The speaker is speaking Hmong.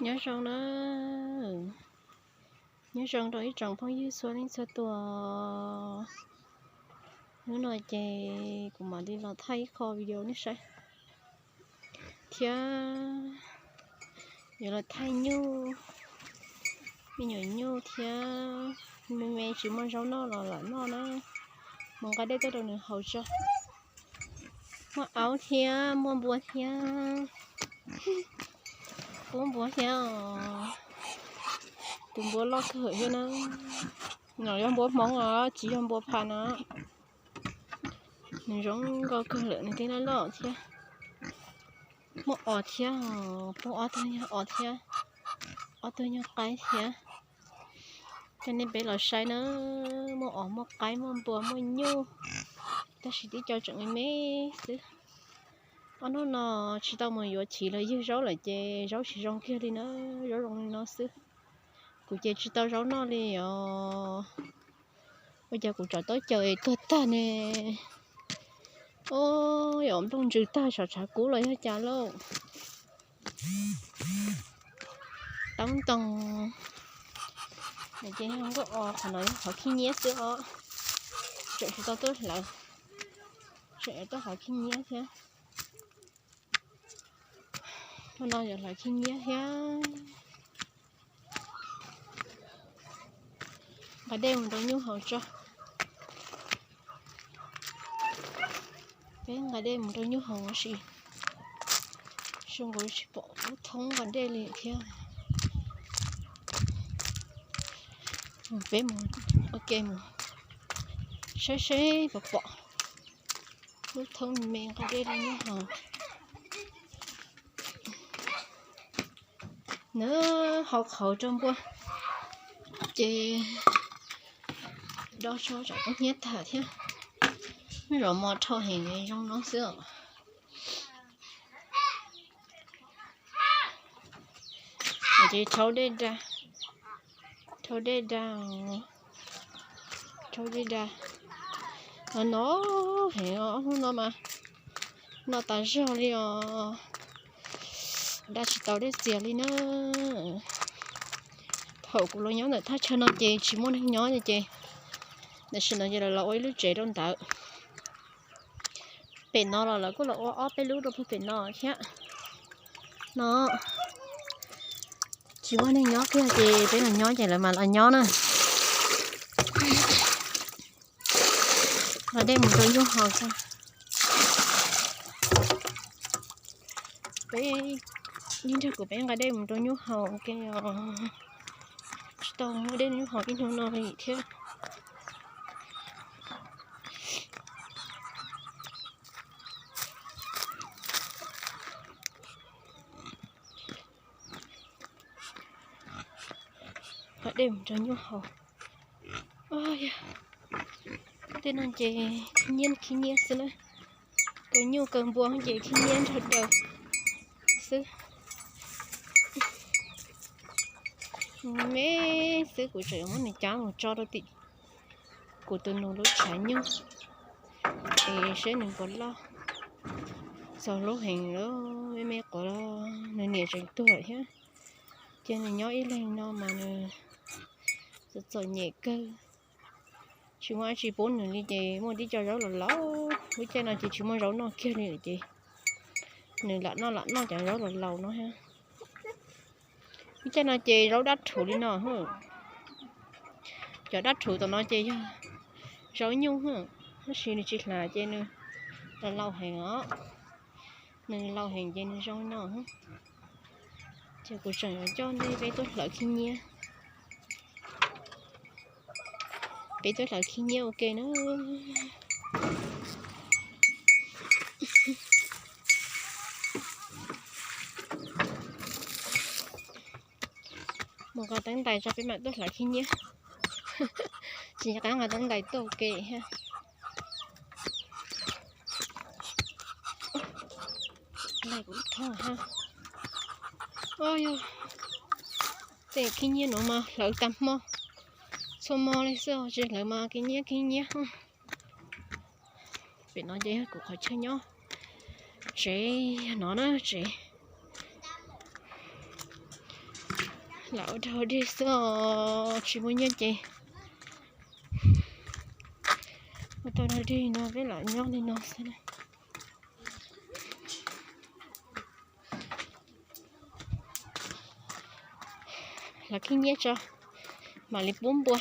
Nyob zoo na, nyob zoo rau ib tsoom phooj ywg txhua leej txhua tus. Hnub no ces kuv mam li los thaij ib qho video nej saib thiab. Yuav los thaij nyuj, me nyuam nyuj thiab me me tsis muaj zaub noj los lam noj na. Mus nqa dej tuaj rau nws haus tso. Muaj aub thiab muaj npua thiab. Pub npua thiab os. Tus npua loj kawg thiab na. No yog npua hmoob os, tsis yog npua pha na. Nws zoo nkauj kawg lawm, nws thiaj loj loj thiab. Muaj os thiab, pub ob tug yog os thiab, ob tug yog qaib thiab. Coj nej peb los saib na, muaj os muaj qaib muaj npua muaj nyuj, tab sis tib co tseem me me xwb. Ob hnub no tsis tau mus yuav chiv los ywg zaub lawm ces zaub tsis zoo kiag li na, zaub zoo li no xwb. Kuv ces tsis tau zaub noj li os. Ua cas kuv tsam taub caws es tuag tag ne. Yog nplooj ntsws tag saum tshav kub los yog cas lauj. Toob ntoo. Ces nkauj os, qhov no yog qhov khib nyiab xwb os. Tseem tsis tau tuaj hlawv, tseem tuaj hlawv khib nyiab thiab. Hnub no yuav hlawv khib nyiab thiab. Nqa dej mus rau nyuj haus tso. Peb nqa dej mus rau nyuj haus ua si. Zoo nkaus tsis pom lub thoob nqa dej li thiab. Peb mus ua ke mus saib seb puas pom lub thoob me nqa dej rau nyuj haus. Nws hau qhauv rau npua ces do tso tsam kub hnyiab tag thiab. Nws los mos dhau heev zoo no xwb os. Ces rhaub dej da, rhaub dej da, rhaub dej da. No no heev os, hnub no mas no tas zog li os. Da tsis tau dej txias li na. Thaum kuv los nyob ntawm thaj chaw no ces tsis muaj neeg nyob ces, tam sim no ces lawv los ua ib lub tsev rau ntawd. Pem no los lawv kuj los ua ob peb lub rau puag pem no thiab. No tsis muaj neeg nyob kiag ces peb los nyob ces lawv mam los nyob na. Nqa dej mus rau nyuj haus tso. Peb, yeej nrog kuv peb nqa dej mus rau nyuj haus ua ke os. Tsis tau muaj dej nyuj haus ib hnub no li thiab. Nqa dej mus rau nyuj haus. Tej no ces khib nyiab khib nyiab xwb na. Kaw nyuj kaw npua ces khib nyiab nrog daws xwb. Me xwb, kuv tseem yuav muab nws cab mus tso rau tim kuv tus nus lub tshav nyuj es seb nws puas loj. Txog lub heev lawm, me me quav los nws niam tseem tuag thiab. Ces nws nyob ib leeg no mas nws txom txom nyem kawg. Tsis muaj dab tsi pub nws li ces muaj tib co zaub laus laus, lub caij no ces tsis muaj zaub noj kiag li lawm ces nws lam noj lam noj cov zaub laus laus no thiab. Lub caij no ces zaub dab rhuv li no. Cov dab rhuv tom no ces yog zaub nyuj, tab sis nws tsis hlav ces nws laus laus heev os. Nws laus heev ces nws zoo li no. Ces kuv tseem yuav coj nej peb tuaj hlawv khib nyiab. Peb tuaj hlawv khib nyiab ua ke na. Mus nqa teeb ntais tso peb mam tuaj hlawv khib nyiab. Tsis nco qab nqa teeb ntais tuaj ua ke thiab. Laig kuv thoob ha. Yog tej khib nyiab no mas hlawv tag hmo, txhua hmo li xwb os, tsis hlawv mas khib nyiab khib nyiab. Pem no ces yog kuv qhov chaw nyob, tsev yog no na, tsev, Lam ua rau dej xwb os, tsis muaj nyiaj ces ua tau dej no peb lam nyob li no xwb na. Los khib nyiab tso, mam li pub npua.